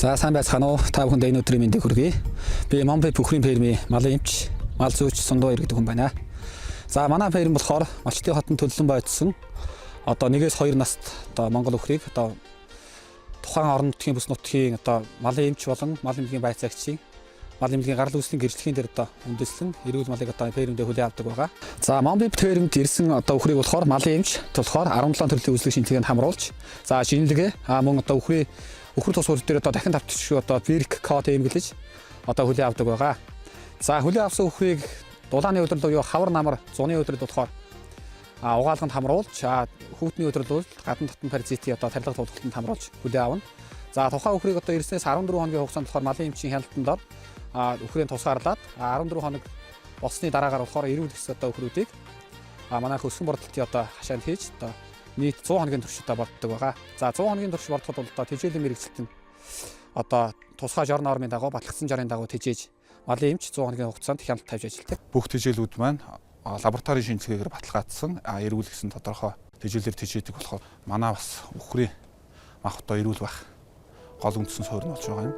За, сайн байцгаана уу? Та бүхэнд энэ өдрийн мэндийг хүргэе. Би Монбе бүхрийн фермийн малын эмч, мал зүйч Сундуу иргэдэг хүн байна. За, манай ферм болохоор Малчдын хотод төллөн бойдсон одоо 1-2 наст одоо Монгол үхрийг одоо тухайн орон нутгийн, бүс нутгийн одоо малын эмч болон мал эмнэлгийн байцаагчийн, мал эмнэлгийн гарал үүслийн гэрчлэгийн дээр одоо үндэслэн эрүүл малыг одоо фермдээ хүлээн авдаг байгаа. За, Монбе фермд ирсэн одоо үхрийг болохоор малын эмч болохоор 17 төрлийн үзлэг шинжилгээнд хамруулж, за, шинжилгээ мөн одоо үхрийн үхэр тус үр дээр одоо дахин тавтчихгүй одоо бирк код эмгэлж одоо хүлээн авдаг байгаа. За, хүлээн авсан үхрийг дулааны өдрөл буюу хавар намар зуны өдрөл болохоор угаалганд хамруулж, хүүтний өдрөл бол гадна дотн паразитын одоо тарилга тулгалтанд хамруулж хүлээн авна. За, тухайн үхрийг одоо ирснээс 14 хоногийн хугацаанд болохоор малын эмчийн хяналтанд дор үхрийн тусгаарлаад, 14 хоног болсны дараагаар болохоор эрүүл хэсэг одоо үхрүүдийг манайх өсгөн бордолтын одоо хашаанд хийж одоо нийт 100 хоногийн турш одоо борддог байгаа. За, 100 хоногийн турш бордоход бол одоо тэжээлийн мэргэжилтэн одоо тусгай жор нормын дагуу, батлагдсан жорын дагуу тэжээж, малын эмч 100 хоногийн хугацаанд хяналт тавьж ажилладаг. Бүх тэжээлүүд маань лабораторийн шинжилгээгээр баталгаажсан эрүүл гэсэн тодорхой тэжээлээр тэжээдэг болохоор манай бас үхрийн мах одоо эрүүл байх гол үндсэн суурь нь болж байгаа юм.